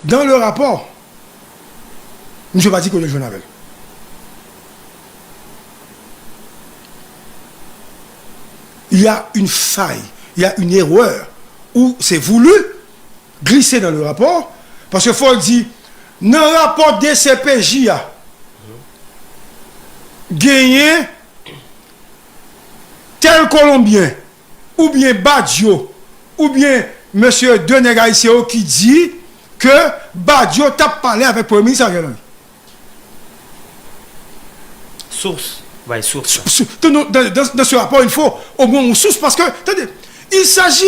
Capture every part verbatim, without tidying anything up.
Dans le rapport, misye pa di kote l jwenn avè l. Il y a une faille, il y a une erreur, ou se voulu glise dans le rapport, paske fò l di, nan rapò D C P J a, genyen tèl Kolonbyen, oubyen Badio, oubyen mesye de nèg ayisyen yo ki di ke Badio t ap pale avèk Premye Minis Ariel Henry. Source, bay source. Dans, dans, dans ce rapport, il faut au moins une source, parce que, attendez, il s'agit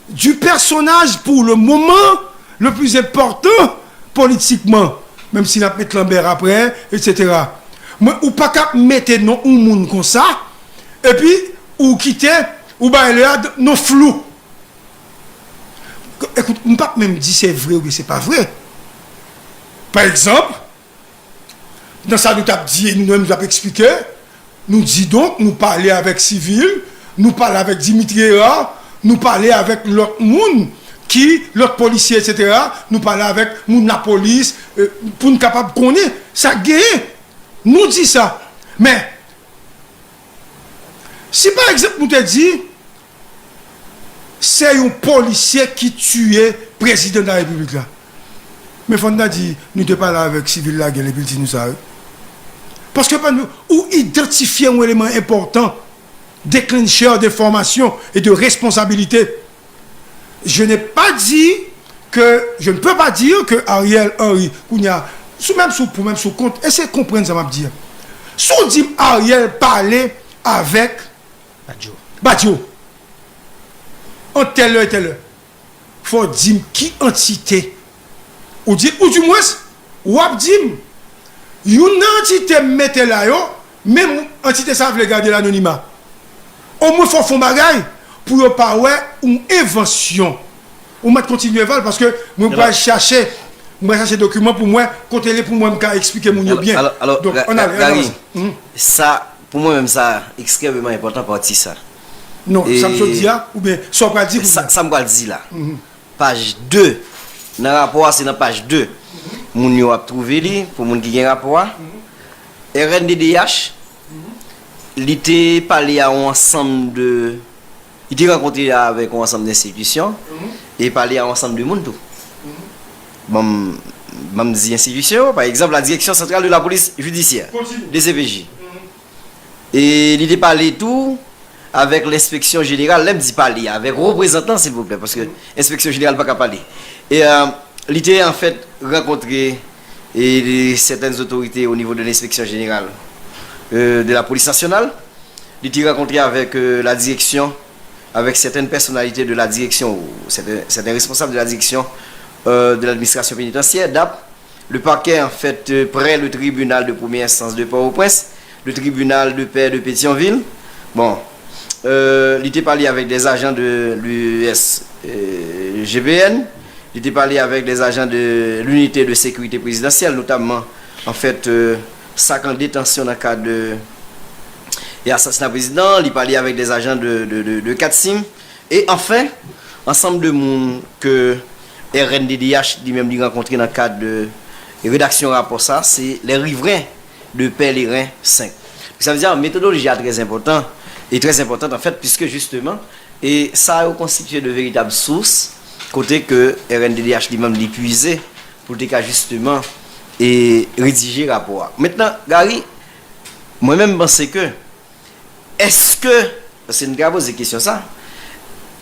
du personnage pour le moment le plus important politiquement, menm si n ap met Lambert apre, et cetera. Mwen, ou pa ka mete non yon moun konsa, epi ou kite, ou bay lè a non flou. Ekout, m p ap menm di se vre oubyen se pa vre. Pa egzanp, nan sa nou t ap di, nou menm nou t ap eksplike, nou di donk, nou pale avèk sivil, nou pale avèk Dimitri Hérard, nou pale avèk lòt moun ki, lòt polisye, et cetera, nou pale avèk moun lapolis, pou n kapab konnen sa k genyen. Nou di sa. Men, si pa egzanp nou te di, se yon polisye ki tiye prezidan de la repiblik la. Men fò n ta di, nou te pale avèk sivil lagè l epi l di nou sa wi. Paske pa nou, ou idantifye yon eleman enpòtan, déclencheur d'information et de responsabilité. Je n'ai pas dit que, je ne peux pas dire que Ariel Henry, kounye a, sou menm sou, pou menm sou kont, eseye konprann sa m ap di a. Si w di m Ariel pale avèk Badio. Badio. Ant tèl lè e tèl lè. Fò w di m ki antite. Ou di, oudimwens, w ap di m. Youn nan antite m mete la yo, menm antite sa vle gade l anonima. Omwen fò w fè yon bagay pou yo pa wè yon envansyon. Ou mèt kontinye Val, paske mwen pral chache, mwen pral chache dokiman pou mwen, kote l ye pou mwen m ka eksplike moun yo byen. Donk, ann ale, ann avanse. Sa, pou mwen menm, sa ekstrèmeman enpòtan pati sa. Non, sa m sot di a, oubyen sa w pral di kounye a? Sa m pral di la. Paj de nan rapò a, se nan paj de moun yo ap twouve li, pou moun ki gen rapò a. RNDDH, li te pale a yon ansanm de Li te rankontre avèk yon ansanm de enstitisyon e pale a yon ansanm de moun tou. Ban m, ban m di enstitisyon yo, pa egzanp, la Direction Centrale de la Police Judiciaire, D C P J. E li te pale tou avèk Lenspeksyon Jeneral, lè m di pale, avèk reprezantan, silvouplè, paske Enspeksyon Jeneral pa ka pale. E li te, anfèt, rankontre e, sètèn otorite o nivo de Lenspeksyon Jeneral e, de la Polis Nasyonal. Li te rankontre avèk e, la direksyon, avèk sètèn pèsonalite de la direksyon, ou sètèn, sètèn responsab de la direksyon e, de ladministrasyon penitansyè, dap. Le parquet, en fait, e, près le tribunal de première instance de Port-au-Prince, le tribunal de paix de Pétion-Ville. Bon, e, li te pale avèk des agents de l'U S G P N, li te pale avèk des agents de l'unité de sécurité présidentielle, notamman, anfèt, e, sa k an detansyon nan kad e, e asasina prezidan an, li pale avèk des agents de, de, de, de CATSIM, e anfen, ansanm de moun ke RNDDH li menm li rankontre nan kad e, redaksyon rapò sa, se les riverains de Pèleren senk. Sa vle di, metodoloji a trè enpòtan, e trè enpòtan, anfèt, piske jisteman, e sa yo konstitye de veritab sous kote ke RNDDH li menm li pwize pou l te ka jisteman e redije rapò a. Mentnan, Gary, mwen menm m panse ke, èske, paske n te ka poze kesyon sa,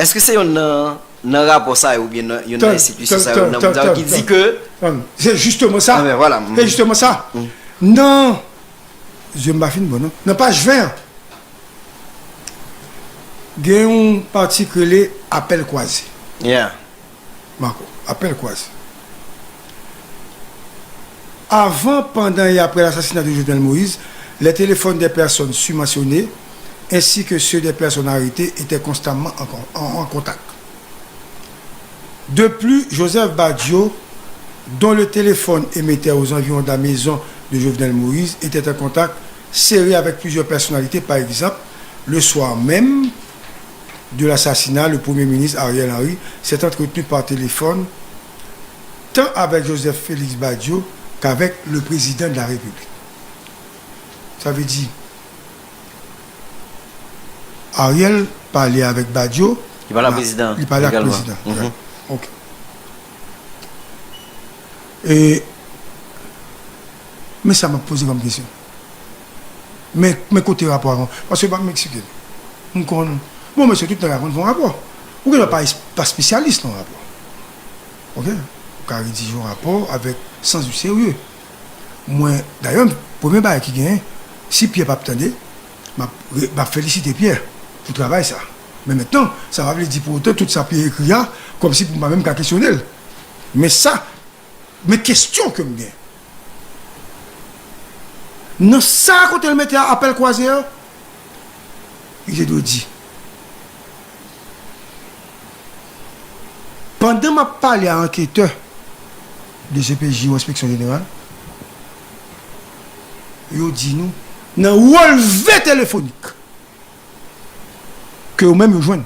èske se yonn nan, nan rapò sa yo oubyen nan, yonn nan enstitisyon sa yo, nan moun sa yo ki di ke. Se jisteman sa. Ebyen, vwala. Se jisteman sa. Nan, je m pa fin bon, non. Nan paj ven an, gen yon pati k rele apèl kwaze. Yeah. Mako, apèl kwaze. Avant, pendant et après l'assassinat de Jovenel Moïse, les téléphones des personnes surmentionnées ainsi que ceux des personnes arrêtées étaient constamment en, en, en contact. De plus, Joseph Badio, dont le téléphone émettait aux environs de la maison de Jovenel Moïse, était en contact serré avec plusieurs personnalités. Par exemple, le soir même de l'assassinat, le Premier ministre Ariel Henry s'est entretenu par téléphone tan avèk Joseph Félix Badio k'avèk le président de la République. Sa vle di, Ariel pale avèk Badio, Li pale ak ma- prezidan li pale ak egalman. Prezidan. Mhm. Ok. E, men sa m ap poze kòm kesyon. Men, men kote rapò a? Paske pa m eksplike. M konn, bon, mesye, tout nèg la konn fè yon rapò. Ou gen dwa pa, pa espesyalis nan rapò. Ok? Ou ka redije yon rapò avèk sans du sérieux. Mwen, dayè, premye bagay ki genyen, si Pyè p ap tande, m ap re- m ap felisite Pyè pou travay sa. Men mentnan, sa pa vle di pou otan tout sa Pyè ekri a, kòmsi pou m pa menm ka kesyone l. Men sa, men kesyon ke m gen. Nan sa kote l mete a, apèl kwaze a, li te dwe di. Pandan m ap pale a anketè D C P J ou enspeksyon jeneral, yo di nou, nan relve telefonik ke yo menm yo jwenn,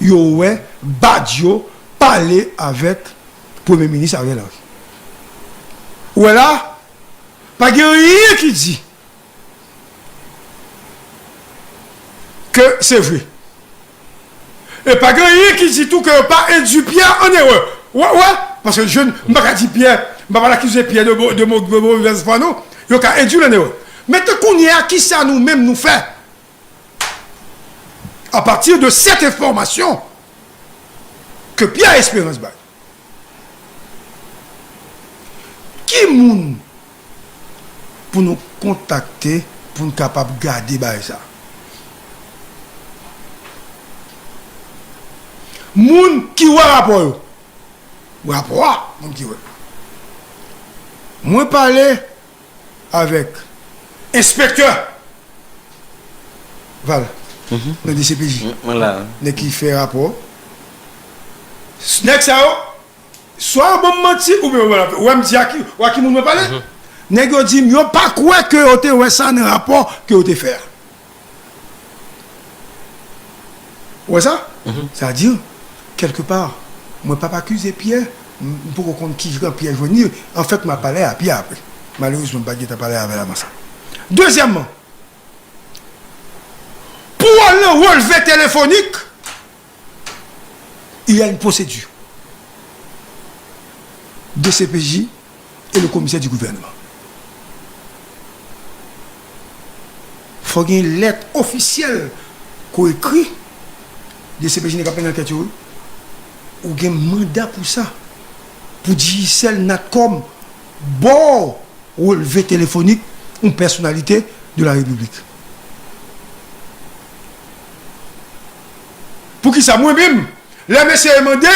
yo wè Badio pale avèk Premye Minis Ariel Henry. Ou wè la, pa gen anyen ki di ke se vre. E pa gen anyen ki di tou ke yo pa endui Pyè an erè. Wè, wè, paske je, m pa ka di Pyè, m pa pral akize Pyè de mo- de mo- de movèz fwa non. Yo ka endui l an erè. Mentnan kounye a, kisa nou menm nou fè? A pati de sèt enfòmasyon ke Pierre Espérance bay, ki moun pou nou kontakte pou n kapab gade bagay sa? Moun ki wè rapò yo. Rapò a, moun ki wè. Mwen pale avèk enspektè Val nan D C P J. Nèg ki fè rapò. Nèg sa yo, swa yo ban m manti oubyen yo ban m lapè. Ou wè m di a ki, ou a ki moun mwen pale? Nèg yo di m yo pa kwè ke yo te wè sa nan rapò ke yo te fè a. Ou wè sa? Sa di, kèlke pa, mwen p ap akize Pyè, m poko konn kijan Pyè jwenn li. Anfèt, m ap pale a Pyè apre. Malerezman, m pa t gentan pale avè l avan sa. Dezyèmman, pou w al nan relve telefonik, il y a une procédure. D C P J et le commissaire du gouvernement. Fò gen lèt ofisyèl ke w ekri D C P J nèg k ap mennen ankèt yo, wi. Ou gen manda pou sa. Pou Digicel, Natcom, ba w relve telefonik yon pèsonalite de la Repiblik. Poukisa mwen menm, lè mesye yo mande,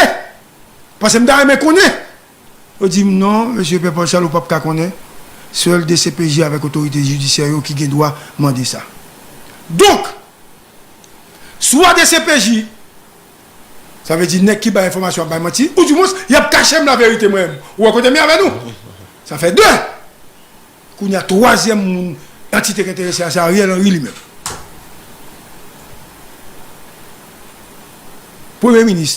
paske m ta renmen konnen, yo di m non, mesye Pierre Paul Charles, ou p ap ka konnen. Sèl D C P J avèk otorite jidisyè yo ki gen dwa mande sa. Donk, swa D C P J, sa vle di nèg ki bay enfòmasyon ap bay manti, oudimwens, y ap kache m laverite mwen menm. Ou wè kote m ye avè nou? Sa fè de. Kounye a, twazyèm moun, antite k enterese a, se Ariel Henry li menm. Premye minis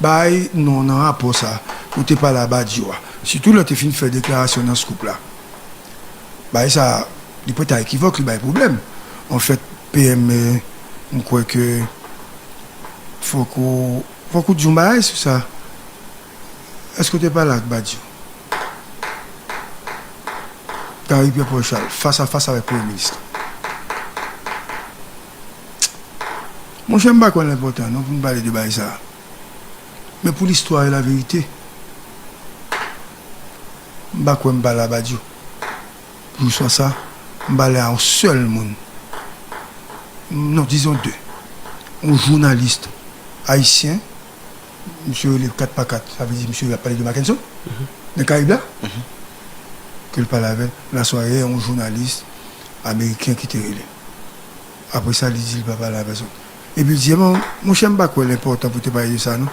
bay non nan rapò sa, ou te pale a Badio a. Sitou lè w te fin fè deklarasyon nan Scoop la. Bagay sa, li pa ta ekivòk, li bay pwoblèm. Anfèt, P M, m kwè ke fòk ou, fòk ou di yon bagay sou sa. Èske w te pale ak Badio? Gary Pierre Paul Charles, fas a fas avèk Premye Minis. Monchè, m pa kwè l enpòtan non pou n pale de bagay sa a. Men pou listwa e laverite, m pa kwè m pale a Badio. Pou swa sa, m pale a yon sèl moun. Non, dizon de. Yon jounalis ayisyen, misye rele kat pa kat, sa vle di misye ap pale de Mackenson, nan Karayib la, ke l pale avè l. Lasware, yon jounalis ameriken ki te rele. Apre sa, li di li pa pale a pèsonn. Epi l di, "Bon, monchè, m pa kwè l enpòtan pou te pale de sa, non."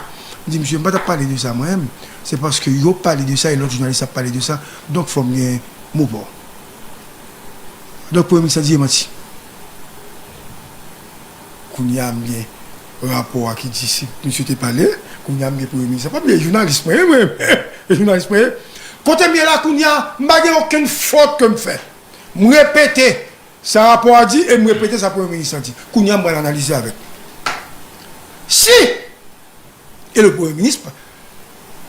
M di, "Misye, m pa t ap pale de sa, mwen menm. Se paske yo pale de sa e lòt jounalis ap pale de sa, donk fò m gen mo pa w." Donk, Premye Minis la di, "E manti." Kounye a, m gen rapò a ki di si misye te pale, kounye a m gen premye minis. Pa bliye, jounalis mwen ye, mwen. Jounalis mwen ye. Kote m ye la kounye a, m pa gen okenn fòt ke m fè. M repete sa rapò a di e m repete sa premye minis lan di. Kounye a, m pral analize avèk. Si, e le premye minis,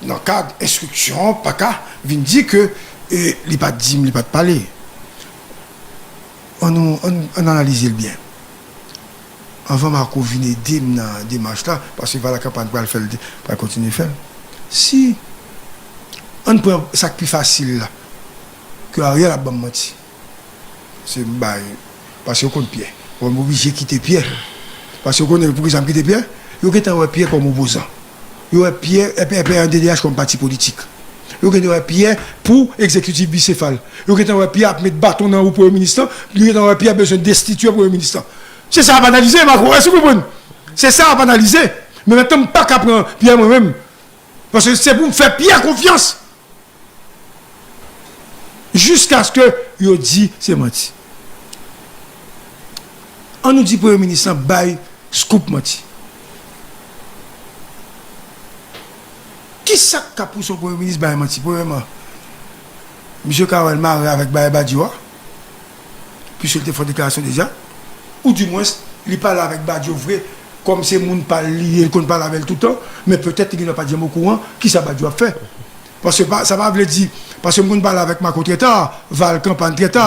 nan kad enstriksyon, pa ka vin di ke e, li pa t di m, li pa t pale. Ann, ann, ann analize l byen. Anvan Marco vin ede m nan demach la, paske pa lakanpay pral fè l, pral kontinye fè l. Si, ann pran sa k pi fasil la, ke Ariel ap ban m manti. Se m bay, paske yo konn Pyè. Bon, m oblije kite Pyè. Paske yo konnen poukisa m kite Pyè. Yo gentan wè Pyè kòm opozan. Yo wè Pyè, P P, P N D D H kòm pati politik. Yo gentan wè Pyè pou egzekitif bisefal. Yo gentan wè Pyè ap met baton nan wou premye minis lan. Yo gentan wè Pyè bezwen destitye premye minis lan. Se sa y ap analize, Marco. Èske w konprann? Se sa y ap analize. Men mentnan, m pa ka pran Pyè mwen menm. Paske se pou m fè Pyè konfyans. Jiskaske yo di se manti. Ann nou di premye minis lan bay Scoop manti. Kisa k ka pouse yon premye minis bay manti? Premyèman, misye ka wè l mare avèk bagay Badio a, piske l te fè yon deklarasyon deja. Oudimwens, li pale avèk Badio vre, kòm se moun pa l li ye, l konn pale avè l toutan, men petèt li gendwa pa t janm okouran kisa Badio ap fè. Paske pa, sa pa vle di, paske m konn pale avèk Marco trè ta, Val kanpay trè ta,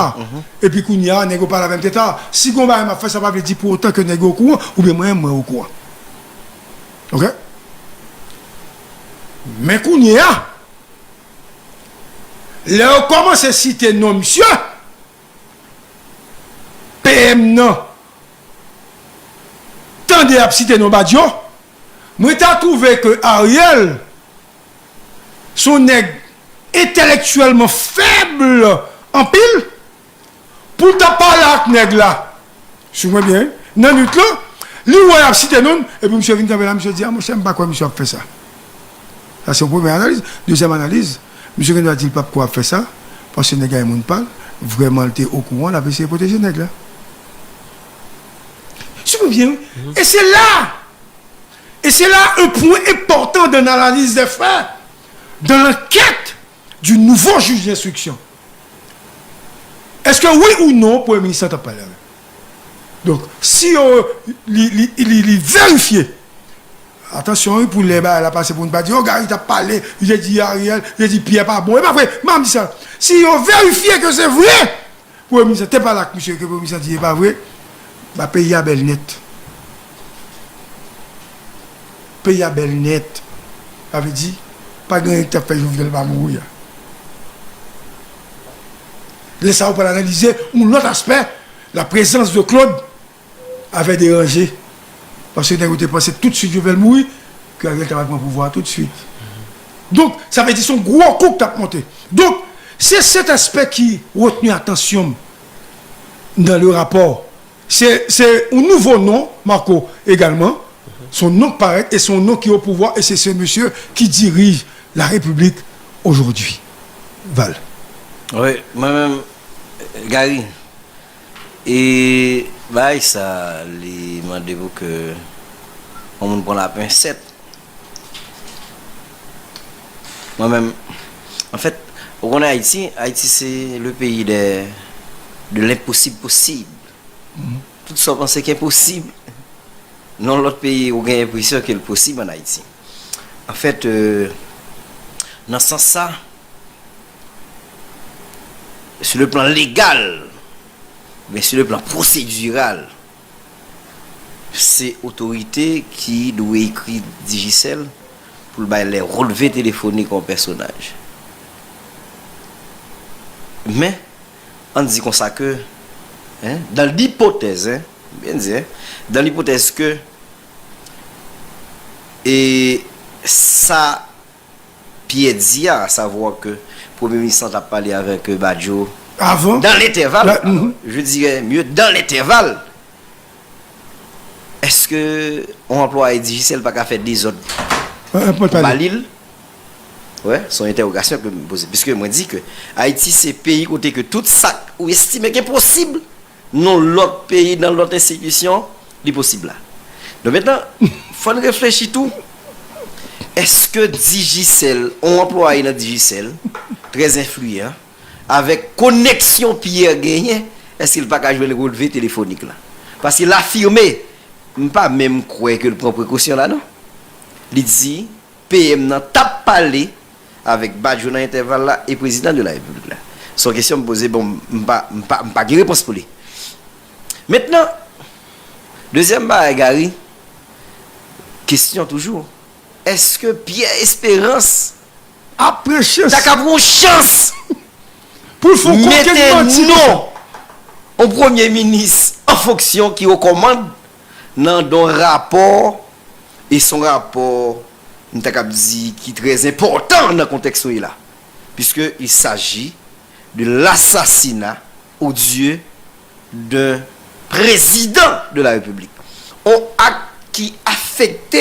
epi kounye a, nèg yo pale avè m trè ta. Si gon bagay m ap fè, sa pa vle di pou otan ke nèg yo okouran, oubyen mwen menm mwen okouran. Oke? Men kounye a, lè yo kòmanse site non misye, P M nan tande y ap site non Badio, mwen ta twouve ke Ariel se yon nèg entelektyèlman fèb anpil pou l ta pale ak nèg la. Swiv mwen byen, wi. Nan nwit lan, li wè y ap site non l, epi misye vin kanpe la, misye di, a monchè, m pa kwè misye ap fè sa. Sa se yon premye analiz. Dezyèm analiz, misye gendwa di l p ap kwè ap fè sa, paske nèg la e moun pa l, vrèman l te okouran, l ap eseye pwoteje nèg la. Swiv mwen byen, wi. E se la, et c'est là un point important dans l'analyse des faits, dans l'enquête du nouveau juge d'instruction. Èske wi ou non premye minis lan t ap pale avè l? Donk, si yo, li, li, li, li verifye, atansyon wi, pou lè bagay la pase pou n pa di, o, Gary t ap pale, li te di Ariel, li te di Pyè pa bon. E pa vre, m ap di sa. Si yo verifye ke se vre, premye minis lan te pale ak misye, ke premye minis lan di e pa vre, ba peyi a bèl nèt. Peyi a bèl nèt. Sa vle di, pa gen anyen ki t ap fè Jovenel pa mouri a. Lè sa a, ou pral analize yon lòt aspè, la présence de Claude avait dérangé. Paske nèg yo te panse toutswit Jovenel mouri, ke Ariel ta pral pran pouvwa a toutswit. Donk, sa vle di se yon gwo kou k t ap monte. Donk, se set aspè ki retni atansyon m nan le rapò. Se, se yon nouvo non, Marco, egalman. Se yon non k parèt e se yon non ki o pouvwa e se, se mesye ki dirij la République aujourd'hui. Val. Wi, mwen menm, Gary, e bagay sa, li mande pou ke yon moun pran la pensèt. Mwen menm, anfèt, ou konnen Ayiti, Ayiti se le pays de, de l'impossible possible. Tout sa w panse ki enposib, nan yon lòt peyi, ou gen enpresyon ke l posib ann Ayiti. Anfèt, euh, nan sans sa, sur le plan légal, oubyen sur le plan procédural, se otorite ki dwe ekri Digicel pou l bay les relevés téléphoniques yon pèsonaj. Men, ann di konsa ke, hein, dans l'hypothèse, hein, byen di, hein, dans l'hypothèse ke, e sa Pyè di a, à savoir que Premye Minis lan t ap pale avèk, euh, Badio dans l'intervalle, je dirais mieux, dans l'intervalle, èske yon anplwaye Digicel pa ka fè dezòd pou ba li l? Wè, se yon entèwogasyon ke m poze. Piske mwen di ke Ayiti se peyi kote ke tout sa k ou estime ke posib nan lòt peyi, nan lòt enstitisyon, li posib la. Donk mentnan, fò n reflechi tou. Èske Digicel, yon anplwaye nan Digicel, trè enfliyan, avèk koneksyon Pierre genyen, èske l pa ka jwenn relve telefonik la? Paske l afime, m pa menm kwè ke l pran prekosyon la non. Li di, P M nan t ap pale avèk Badio nan entèval la e prezidan de la repiblik la. Se yon kesyon m poze, bon, m pa, m pa, m pa gen repons pou li. Mentnan, dezyèm bagay, Gary, kesyon toujou, èske Pierre Espérance ap pran chans ta ka pran yon chans pou l fè yon kokenn manti non yon premye minis an fonksyon ki o kòmand nan don rapò, e se yon rapò, m ta kab di, ki trè enpòtan nan kontèks nou ye la, puisque il s'agit de l'assassinat odieux d'un président de la République. On acte qui affecte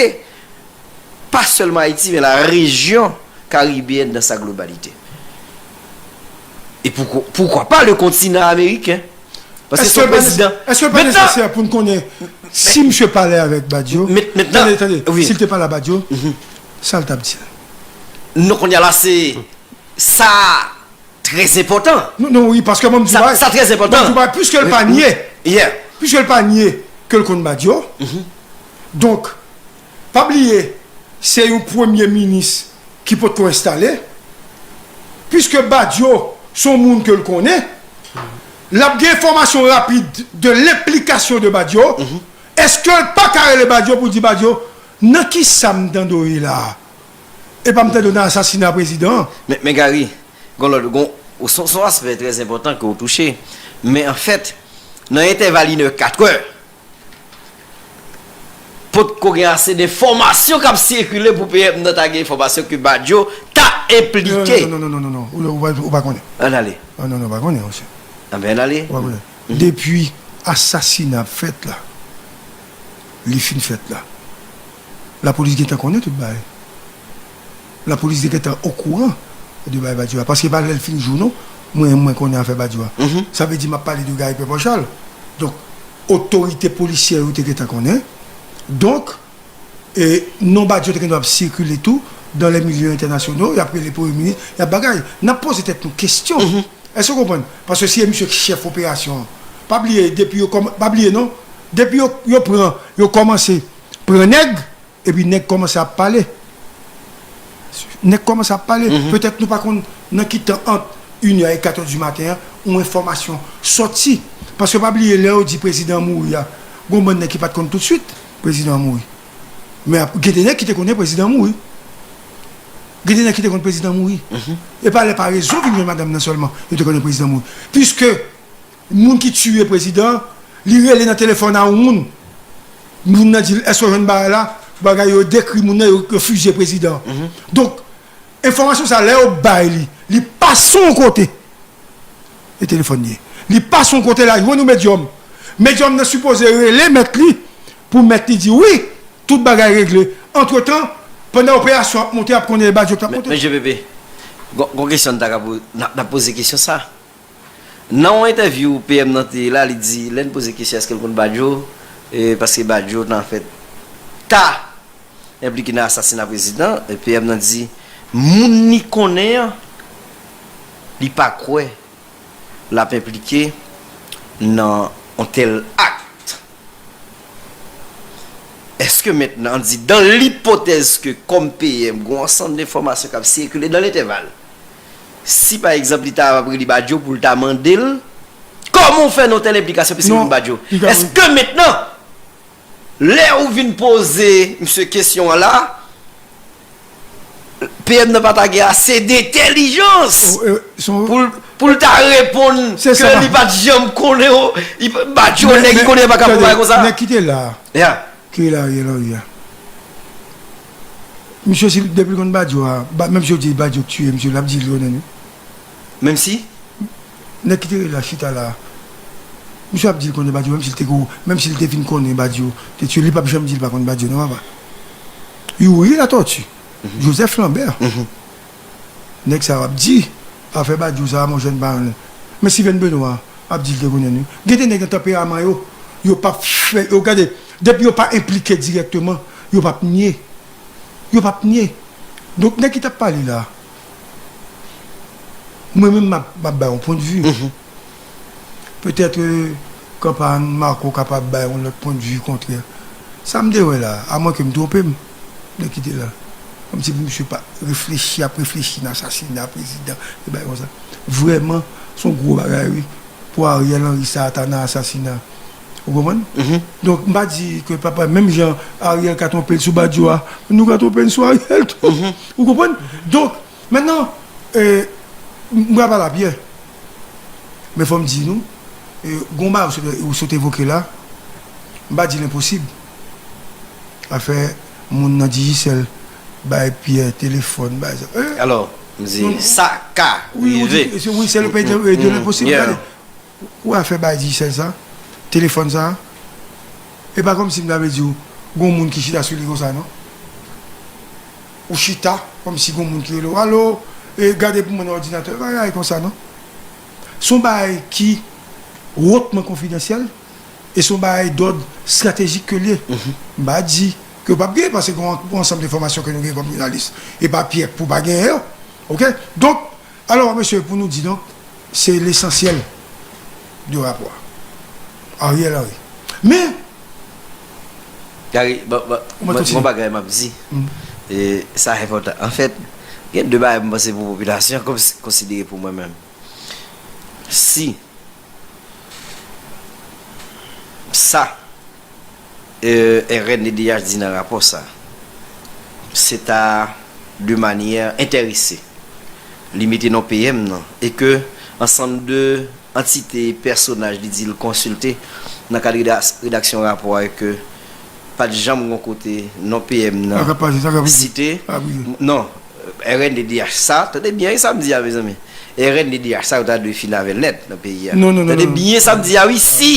pas seulement Haïti, mais la région caribéenne dans sa globalité. Et pourquoi, pourquoi pas le continent américain? Paske se yon prezidan. Èske l pa nesesè pou n konnen si misye pale avèk Badio? Tande, tande, si l te pale a Badio, sa l t ap di l? Non, kounye a la, se sa trè enpòtan. Non, non, wi, paske mwen m di w bagay, mwen m di w bagay, piske l pa nye, piske l pa nye ke l konn Badio, donk, pa bliye, se yon premye minis ki potko enstale, piske Badio se yon moun ke l konnen, l ap gen enfòmasyon rapid de lenplikasyon de Badio, èske l pa ka rele Badio pou l di Badio, nan kisa m tande w ye la a? Epa m tande w nan asasina prezidan an. Men, men Gary, gon lòt, gon, se yon, se yon aspè trè enpòtan ke w touche. Men anfèt, nan entèval inè, katrè, potko gen ase de enfòmasyon k ap sikile pou P M nan ta gen enfòmasyon ke Badio ta enplike. Non, non, non, non, non, non, non. Ou, ou, ou pa, ou pa konnen. Ann ale. Ah, non, non, ou pa konnen, monchè. Anben, ann ale. Ou pa konnen. Depi asasina ap fèt la, li fin fèt la, lapolis gentan konnen tout bagay. Lapolis te gentan okouran de bagay Badio a. Paske pa lè l fin jou non, mwen, mwen konnen afè Badio a. Sa vle di m ap pale de Gary Pèpòchal. Donk, otorite polisyè yo te gentan konnen. Donk, e, non Badio te gentan ap sikile tou dans les milieux internationaux, y ap rele premye minis, y ap bagay. N ap poze tèt nou kesyon. Èske w konprann? Paske si e misye k chèf operasyon an, pa bliye, depi yo kòm-, pa bliye non, depi yo, yo pran, yo kòmanse pran nèg, epi nèg kòmanse ap pale. Nèg kòmanse ap pale. Petèt nou pa konn nan ki tan ant inè e katè di maten an, yon enfòmasyon sòti. Paske pa bliye, lè yo di prezidan an mouri a, gon bann nèg ki pa t konn toutswit prezidan an mouri. Men ap-, gen de nèg ki te konnen prezidan an mouri. Gen de nèg ki te konn prezidan an mouri. E pa lè parezon vin jwenn madanm nan sèlman, yo te konnen prezidan an mouri. Piske moun ki tiye prezidan an, li rele nan telefòn a yon moun. Moun nan di l, èske w jwenn bagay la? Bagay yo dekri moun nan, yo, yo fizye prezidan an. Donk, enfòmasyon sa, lè yo bay li, li pase yon kote. E telefòn li ye. Li pase yon kote la, jwenn yon medyòm. Medyòm nan sipoze rele mèt li, pou mèt li di, wi, tout bagay regle. Antretan, pandan operasyon ap monte, ap konnen e Badio k ap monte. Men, men G P P, gon, gon kesyon n ta ka po-, n ap, n ap poze kesyon sa. Nan yon entèvyou P M nan te la, li di, lè n poze kesyon èske l konn Badio, e, paske Badio nan fèt ta enplike nan asasina prezidan, e, P M nan di, moun li konnen an, li pa kwè l ap enplike nan yon tèl ak. Èske mentnan, an di, dans l'hypothèse que, kòm P M, gon ansanm de enfòmasyon k ap sikile dans l'intervalle, si, pa egzanp, li ta ap rele Badio pou l ta mande l, kòman w fè nan yon tèl enplikasyon, piske li konn Badio? Èske mentnan, lè ou vin poze misye kesyon an la, P M nan pa ta gen ase dentèlijans pou l, pou l ta reponn ke li pa t janm konnen, Badio, nèg ki konnen pa ka fè bagay konsa. Nèg ki te la a, ki rele Ariel Henry a, misye, si, depi l konn Badio a, menm si yo di Badio k tiye misye, l ap di l konnen li. Menm si? Nèg ki te rele la chita la a, misye ap di l konnen Badio, menm si l te gwo, menm si l te vin konnen Badio te tiye, li p ap janm di l pa konn Badio non, papa. Youri Latortue, Joseph Lambert. Nèg sa yo ap di, afè Badio sa a, mon jèn paran l. Men Steven Benoît ap di l te konnen l wi. Gen de nèg nan tanperaman yo, yo p ap fè, yo gade, Depi yo pa enplike dirèkteman, yo p ap nye. Yo p ap nye. Donk, nèg ki t ap pale la, mwen menm, m ap, m ap bay yon pwennvi. Petèt, euh, Kanpay Marco kapab bay yon lòt pwennvi kontrè. Sa m te wè la, amwenke m twonpe m, nèg ki te la. Kòmsi pou misye pa reflechi, ap reflechi nan asasina prezidan, e bagay konsa. Vrèman, se yon gwo bagay, wi. Pou Ariel Henry sa ta nan asasina. Ou konprann? Donk, m pa di ke papa, menm jan Ariel ka twonpe l sou Badio a, nou ka twonpe n sou Ariel tou. Ou konprann? Donk, mentnan, e, m pral pale a Pyè. Men fò m di nou, e, gon bagay ou sot, ou sot evoke la, m pa di l enposib. Afè moun nan Digicel bay Pyè telefòn, bay sa. E, Alò, m di, sa ka rive. Wi, se le peyi de, de lenposib. Gade. Ou afè bay Digicel sa, telefòn sa, e pa kòmsi m ta vle di w, gon moun ki chita sou li konsa, non. Ou chita, kòmsi gon moun ki rele w, alo, e gade pou mwen nan òdinatè, bagay konsa, non. Se yon bagay ki wotman konfidansyèl, e se yon bagay dòd estratejik ke l ye. M pa di ke yo p ap genyen, paske gon, gon ansanm de enfòmasyon ke nou genyen kòm jounalis. E pa Pyè pou pa genyen yo. Oke? Donk, Alò, mesye, pou nou di donk, se lesansyèl de rapò a. Ariel Henry. Men, Gary, bon, bon, bon, bon bagay m ap di. E, sa enpòtan. Anfèt, gen de bagay m panse pou popilasyon an, konsidere pou mwen menm. Si sa RNDDH di nan rapò sa, se ta de manyè enterese li mete non PM nan, e ke ansanm de antite, pèsonaj li di l konsilte nan kad redaksyon rapò a, e ke pa t janm gon kote non PM nan site. Non, RNDDH sa, tande byen sa m di a, mezanmi. RNDDH sa, yo ta dwe fini avè l nèt nan peyi a. Tande byen sa m di a, wi, si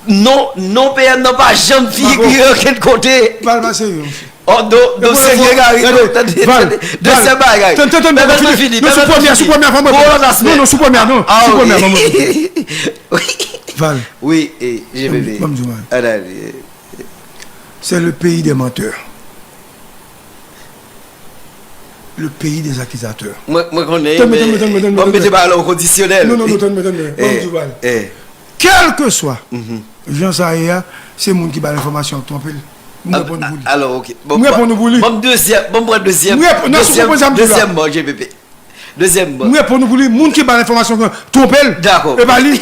non, non PM nan pa janm figire okenn kote. Val pa serye, mesye. Oh, do, do serye, Gary. Tande, tande, dezyèm bagay. Tande, tande, tande, fini. Non, sou premyè, sou premyè, fò mwen. Non, non, sou premyè, non. Sou premyè, fò mwen. Val. Wi, e, G P P. Ban m di w, man. Se le peyi dè mantè. Le pays des accusateurs. Mwen, mwen konnen, men ban m mete bagay la o kondisyonèl. Non, non, non, tann mwen, tann mwen. Ban m di w bagay. Kèlkeswa jan sa ye a, se moun ki ba l enfòmasyon k twonpe l. M reponn nou pou li. Alò, oke. M reponn nou pou li. Ban m dezyèm, ban m pran dezyèm. M reponn, nan sou konprann sa m di w la. Dezyèm mò, G P P. Dezyèm mò. M reponn nou pou li, moun ki ba l enfòmasyon k twonpe l. Dakò. E pa li.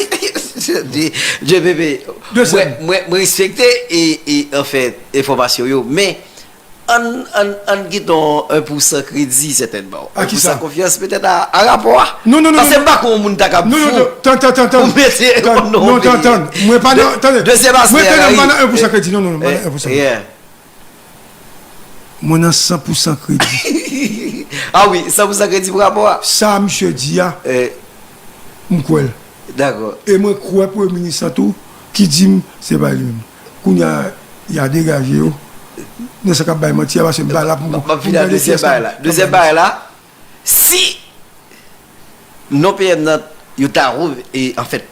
G P P. Dezyèm. Mwen, mwen, mwen respekte e, e, anfèt, enfòmasyon yo, men Ann, ann, ann kite yon, yon pousan kredi sètènman. Yon pousan konfyans petèt a, a rapò a. Non, non, non. Paske m pa kwè yon moun ta kab fou pou mete yon non peyi. Non, tann, tann. Mwen pa nan, tande. Dezyèm aspè a, wi. Mwen pa nan yon pousan kredi. Non, non, non, mwen pa nan yon pousan kredi. Mwen nan san pousan kredi. A wi, san pousan kredi pou rapò a. Sa misye di a, m kwè l. Dakò. E mwen kwè premye minis lan tou ki di m se pa li menm. Kounye a, y a degaje yo. Nan sa k ap bay manti a, paske m pa la pou m. M ap vin a dezyèm bagay la. Dezyèm bagay la, si non PM nan, yo ta, e, anfèt,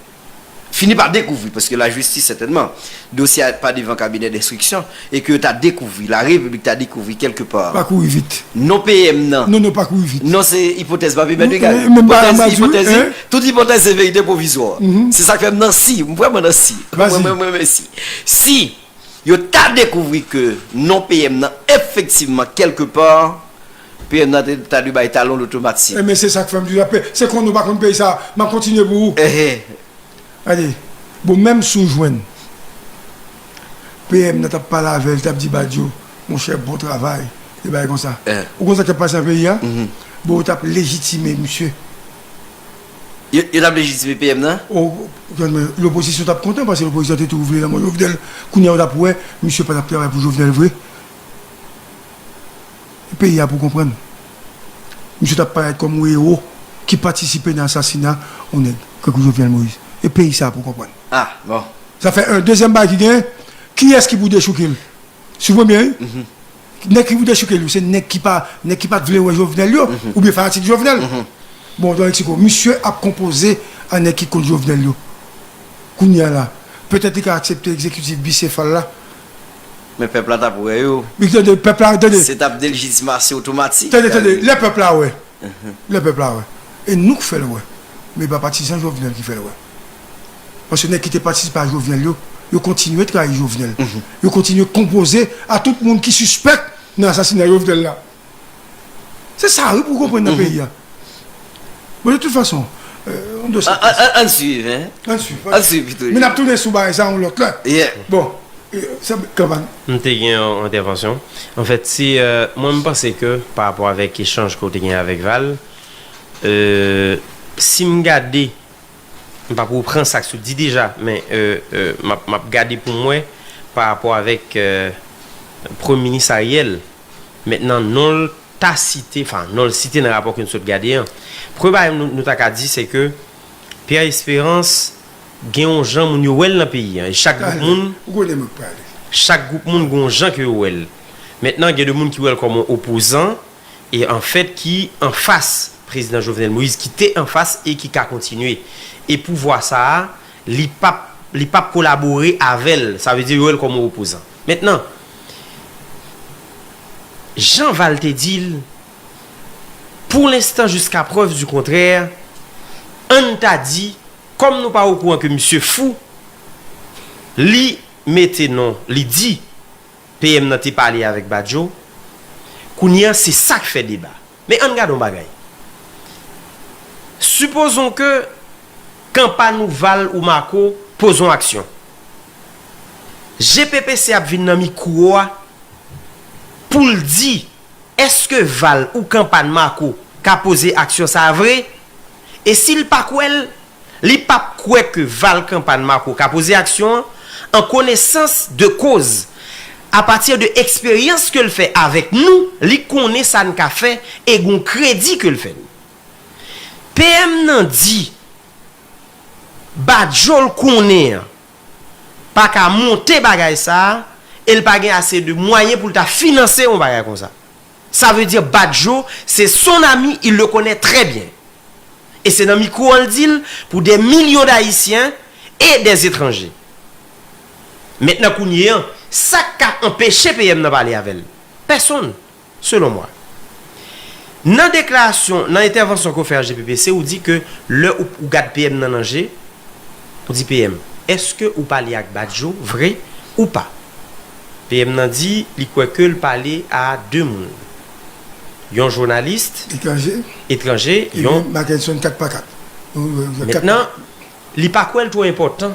fini pa dekouvri, paske lajistis, sètènman, dosye a pa devan kabinè denstriksyon, e ke yo ta dekouvri, larepiblik ta dekouvri kèlke pa. Pa kouri vit. Non PM nan. Non, non, pa kouri vit. Non, se ipotèz, pa pi bèt, egal. Ipotèz, ipotèz, tout ipotèz se verite pwovizwa. Se sa k fè m nan si, m vrèman nan si. Mwen, mwen, mwen, mwen, si. Si yo ta dekouvri ke non PM nan, efektivman, kèlke pa, PM nan te, ta dwe bay talon lotomatik. Ebyen, se sa k fè m di w, se konn nou pa konn peyi sa, m ap kontinye pou ou. Gade, bon, menm si w jwenn PM nan t ap pale avè l, t ap di Badio, monchè, bon travay, e bagay konsa. Ou konn sa k t ap pase nan peyi a? Bon, yo t ap lejitime misye. Yo, yo t ap lejitime PM nan? O, lopozisyon t ap kontan, paske lopozisyon te toujou vle lanmò Jovenel. Kounye a, yo t ap wè, misye pa t ap travay pou Jovenel vre. Peyi a pou konprann. Misye t ap parèt kòm yon ewo ki patisipe nan asasina yon nèg, tankou Jovenel Moïse. E peyi sa pou konprann. Ah, bon. Sa fè yon dezyèm bagay ki genyen, kiyès ki pou dechouke l? Sou premye, wi. Nèg ki pou dechouke l yo, se nèg ki pa, nèg ki pa t vle wè Jovenel yo, oubyen fanatik Jovenel. Bon, donk, Mexico, misye ap konpoze a nèg ki kont Jovenel yo. Kounye a la, Petèt li ka aksepte egzekitif bisefal la. Men pèp la t ap wè yo. Li tande pèp la, tande. Se t ap delejitimasyon otomatik. Tande, tande, lè pèp la wè. Lè pèp la wè. E nou k fè l wè. Men pa patizan Jovenel ki fè l wè. Paske nèg ki te patisipe a Jovenel yo, yo kontinye trayi Jovenel. Yo kontinye konpoze a tout moun ki sispèk nan asasina Jovenel la. Se sa wi pou w konprann nan peyi a. Bon, de tout fason, euh, on doit se. Ann swiv, hein? Ann swiv. Ann swiv pito. Men n ap tounen sou bagay sa yon lòt lè. Bon, M te gen yon entèvansyon. Anfèt, si mwen m panse ke pa rapò avèk echanj ke w te gen avèk Val, si m gade, m pa pou pran sa k sot di deja, men m ap m ap gade pou m wè pa rapò avèk Premye Minis Ariel. Mentnan, non l ta site, anfen, non l site nan rapò ke nou sot gade an. Premye bagay nou, nou ta ka di, se ke Pierre Espérance gen yon jan moun yo wè l nan peyi an. E chak gwoup moun, chak gwoup moun gen yon jan ke yo wè l. Mentnan, gen de moun ki wè l kòm yon opozan, e anfèt ki anfas prezidan Jovenel Moïse, ki te anfas e ki ka kontinye. E pouvwa sa a, li p ap, li p ap kolabore avè l. Sa vle di, yo wè l kòm yon opozan. Mentnan, Jan Val te di l, pour l'instant, jusqu'à preuve du contraire, ann ta di, kòm nou pa okouran ke misye fou, li mete non, li di P M nan te pale avèk Badjo, kounye a se sa k fè deba. Men ann gade yon bagay. Sipozon ke kanpay ou Val ou Marco poze yon aksyon. G P P C ap vin nan mikwo a pou l di èske Val ou kanpay Marco ka poze aksyon sa a vre? E si l pa kwè l, li p ap kwè ke Val kanpay Marco ka poze aksyon an, an konesans de koz, apati de eksperyans ke l fè avèk nou, li konnen sa n ka fè e gon kredi ke l fè nou. P M nan di Badjo l konnen an pa ka monte bagay sa a e l pa gen ase de mwayen pou l ta finanse yon bagay konsa. Sa vle di Badjo se son ami, il le connaît très bien. E se nan mikwo an l di l pour des millions d'Haïtiens et des étrangers. Mentnan kounye an, sa k ka anpeche P M nan pale avè l? Pèsonn, selon mwen. Nan deklarasyon, nan entèvansyon ke w fè a G P P C, ou di ke lè ou, ou gad P M nan nan je, ou di P M, èske ou pale ak Badjo vre ou pa? P M nan di li kwè ke l pale a de moun. Yon jounalis etranje, yon Mackenson kat pa kat. Mentnan, li pa kwè l twò enpòtan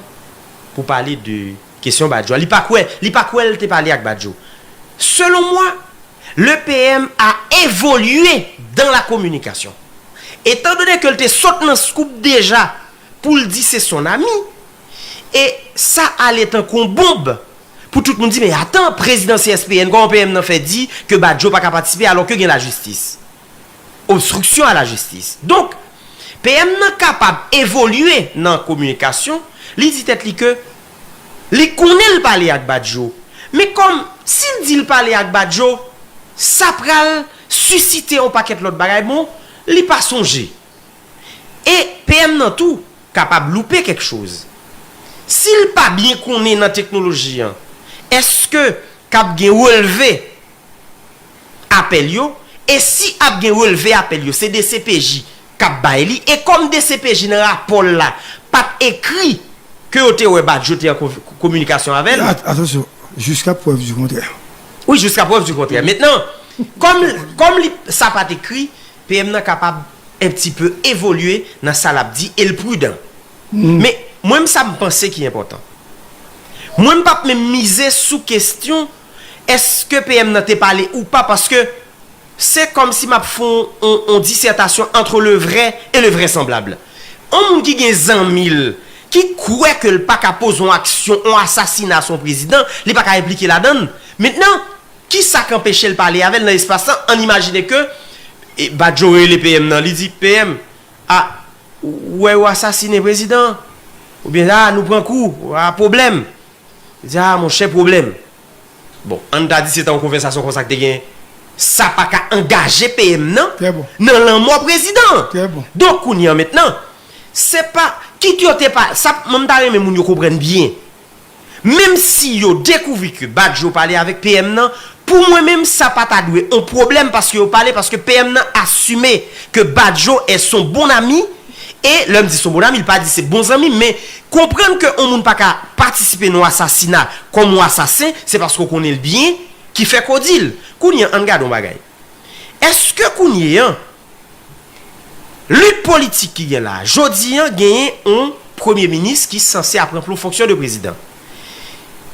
pou pale de kesyon Badjo a. Li pa kwè, li pa kwè l te pale ak Badjo. Selon mwen, le P M a évolué dans la communication. Étant donné ke l te sot nan scoop deja pou l di se son ami, e sa ale tankou yon bonb pou tout moun di, men atan, prezidan C S P N, kòman P M nan fè di ke Badjo pa ka patisipe alò ke gen lajistis? Obstruction à la justice. Donk, P M nan kapab evolye nan kominikasyon, li di tèt li ke li konnen l pale ak Badjo. Men kòm, si l di l pale ak Badjo, sa pral sisite yon pakèt lòt bagay, bon, li pa sonje. E P M nan tou kapab loupe kèk choz. Si l pa byen konnen nan teknoloji an, èske k ap gen relve apèl yo? E si ap gen relve apèl yo, se D C P J k ap bay li. E kòm D C P J nan rapò l la pa t ekri ke yo te wè Badjo te an kominikasyon avè l. Atansyon, jiska prèv di kontrè. Wi, jiska prèv di kontrè. Mentnan, kòm, kòm li, sa pa t ekri, P M nan kapab un petit peu evolye nan sa l ap di e l pridan. Men, mwen, sa m panse ki enpòtan. Mwen, m p ap menm mize sou kesyon èske P M nan te pale ou pa, paske se kòmsi m ap fè yon, yon, yon disètasyon entre le vrai et le vraisemblable. Yon moun ki gen zanmi l, ki kwè ke l pa ka poze yon aksyon, yon asasina sou yon prezidan, li pa ka enplike ladan l. Mentnan, kisa k anpeche l pale avè l nan espas lan? Ann imajine ke, e, Badjo rele P M nan, li di, P M, a, ou wè yo asasinen prezidan an? Oubyen, a, nou pran kou, a, pwoblèm. Li di, a, monchè, pwoblèm. Bon, ann ta di se ta yon konvèsasyon konsa k te gen, sa pa ka angaje P M nan nan lanmò prezidan an. Donk, kounye a mentnan, se pa, kit yo te pa, sa, mwen, m ta renmen moun yo konprann byen. Menm si yo dekouvri ke Badjo pale avèk P M nan, pou mwen menm, sa pa ta dwe yon pwoblèm paske yo pale, paske P M nan asime ke Badjo est son bon ami, e lè m di son bon ami, li pa di se bon zanmi, men konprann ke yon moun pa ka patisipe nan yon asasina kòm yon asasen, se paske w konnen l byen, ki fè ke w di l. Kounye a, ann gade yon bagay. Èske kounye a, lit politik ki gen la, jodi a, genyen yon premye minis ki sanse ap ranpli yon fonksyon de prezidan.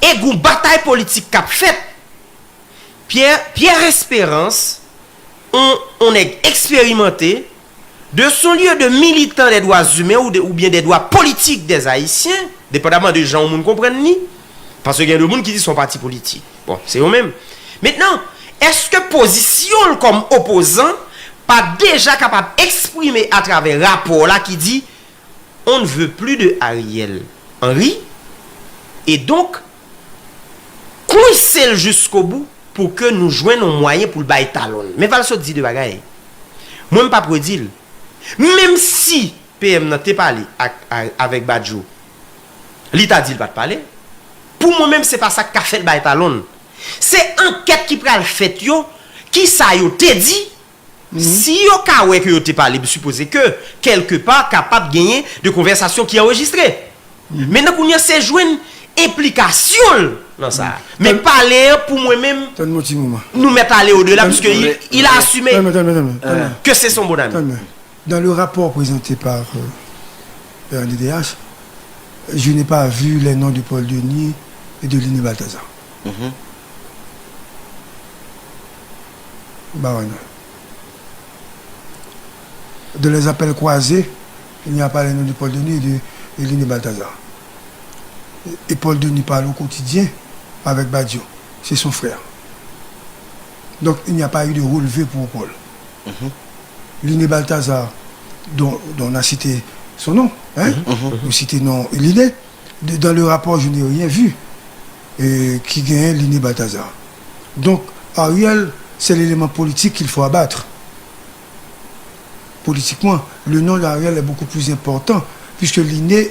E gon batay politik k ap fèt, Pierre, Pierre Espérance, yon, yon nèg eksperimante, de son lieu de militant des droits humains ou de, oubyen des droits politiques des Haïtiens, depandaman de jan yon moun konprann li, paske gen de moun ki di se yon pati politik. Bon, se yo menm. Mentnan, èske pozisyon l kòm opozan pa deja kapab eksprime atravè rapò la ki di on ne veut plus de Ariel Henry, e donk, kwise l jiskobou pou ke nou jwenn yon mwayen pou l bay talon l. Men Valso di de bagay. Mwen, m p ap redi l. Menm si P M nan te pale ak, a- avèk Badjo, li ta di l pa t pale. Pou mwen menm, se pa sa k ka fè l bay talon l. Se ankèt ki pral fèt yo, ki sa yo te di, si yo ka wè ke yo te pale, m sipoze ke, kèlkepa, kapab genyen de konvèsasyon ki anrejistre. Mentnan, kounye a, se jwenn enplikasyon l nan sa. Men pale a, pou mwen menm, tann mwen ti moman. Nou mèt ale odela, puisque il, il a assumé que c'est son bon ami. Dans le rapport présenté par euh, R N D D H, je n'ai pas vu les noms de Paul Denis et de Liné Balthazar. Bah ouais, non. De les appels croisés, il n'y a pas les noms de Paul Denis et de et Liné Balthazar. Et Paul Denis parle au quotidien avec Badio. C'est son frère. Donc, il n'y a pas eu de relevé pour Paul. Liné Balthazar, dont, dont on a cité son nom, hein? Vous citez non Liné. De- Dans le rapport, je n'ai rien vu euh, qui gagne Liné Balthazar. Donc, Ariel, c'est l'élément politique qu'il faut abattre. Politiquement, le nom d'Ariel est beaucoup plus important, puisque Liné